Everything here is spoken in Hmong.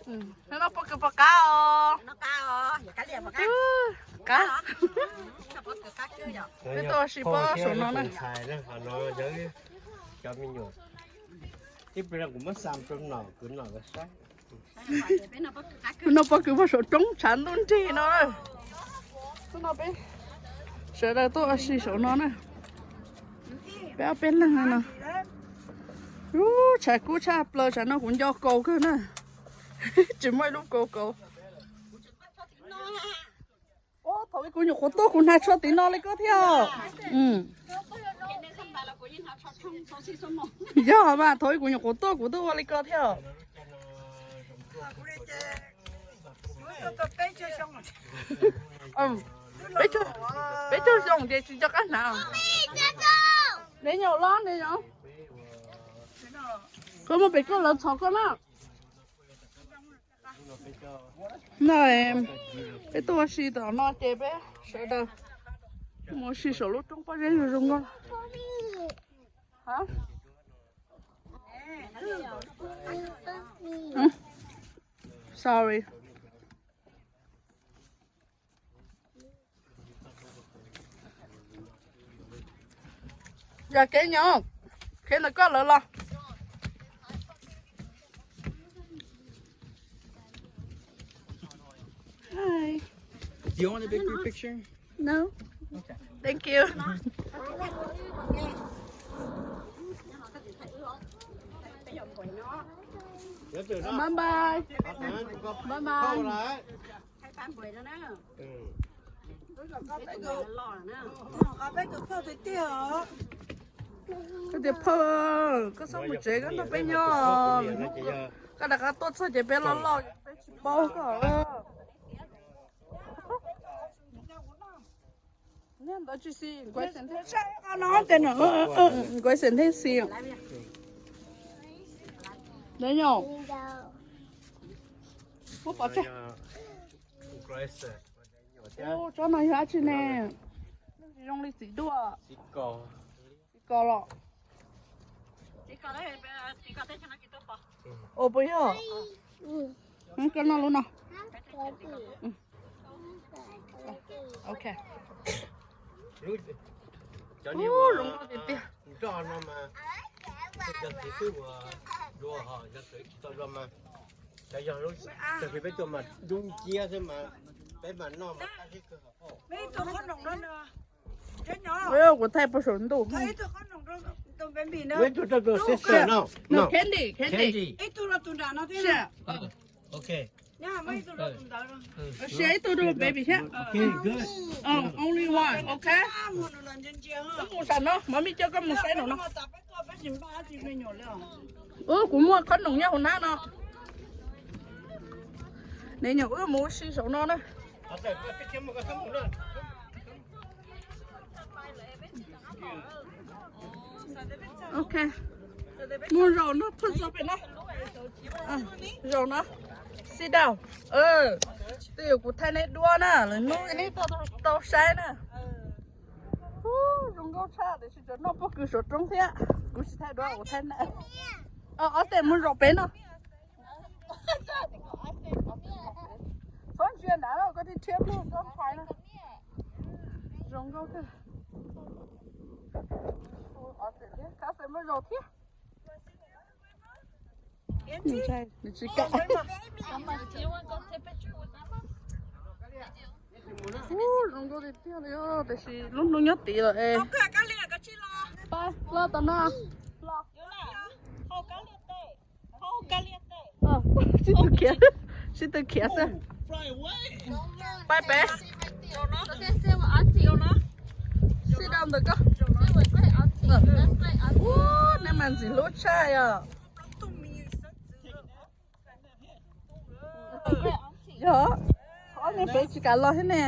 Noj pob kws puas qab os? Qab. Peb tuaj ua si pob saum no na. Noj pob kws puag saum roob tshav ntuj nrig no. Sawv daws tuaj ua si saum no na. Peb ob peb leeg no. Ub, tshav kub tshaj plaws, tsam no kuv nco kaus kawg na. Tsis muaj ib lub kaus kaus. Thaum ub kuv nyuam qhuav tuaj kuv hnav tsho tim no li koj thiab. Yog mas, thaum ub kuv nyuam qhuav tuaj kuv twb ua li koj thiab. Peb caug xyoo ces tsis nco qab hnav. Neb nyaum los neb nyaum. Koj muaj pem koj lawv txhom koj na. No, peb tuaj ua si tom no ces peb sawv daws mus ua si saum lub roob pob zeb zoo zoo nkauj. Sorry. Yog kev nyob, kev ntawm koj lawv los. Hi. Do you want a big group picture? No. Okay. Thank you. Bye bye. Bye bye. Koj tias phauj, koj txhob mus tsev, koj nrog peb nyob. Koj rov qab tuaj txog ces peb loj loj peb tsis paub koj. Nyob ntawd tsis xis, nkuav xeem theej xis. Nkuav xeem theej xis. Ntawd nyob. Muab pov tseg. Ub, tsob no yog dab tsi ne? Zoo li txiv duaj. Txiv kos los? Ua puas yog? Koj noj lub no. Ok. Ub, zoo nkauj tiag tiag. Kuv thaij puag saum ntuj. No, candy, candy. Sia ib tug rau baby thiab. Only one, ok. Koj mus sam no, mommy coj koj mus saib nraum no. Ub, kuv muaj qhob noom nyob hauv hnab no. Neb nyuam wb mus ua si saum no na. Ok. Mus zaum no, phooj ywg pem no. Zaum no. Sit down. Twj ywm kuv thaij neb duab na, lwm hnub neb tuaj tau saib na. Ub, zoo nkauj tshaj tiam sis tseem noj pob kws saum roob thiab. Kuv tsis thaij duab, kuv thaij na. Ob teg mus zaum pem no. Txhob ntsia nrad, koj thiaj rhiab plug koj ntshai na. Zoo nkauj kawg. Cousin mus zaum thiab. Nws tsis kam. Ub, zoo nkauj tiag tiag li os, tiam sis lub hnub nyob tid lawm es. Pab, los tom no. Los. Sib tw khiav, sib tw khiav xwb. Pab pem. Sit down ntawm koj. Ub, nej mas ntxim hlub tshaj yom. Yog, ob niag pem tsis kam los thiab ne.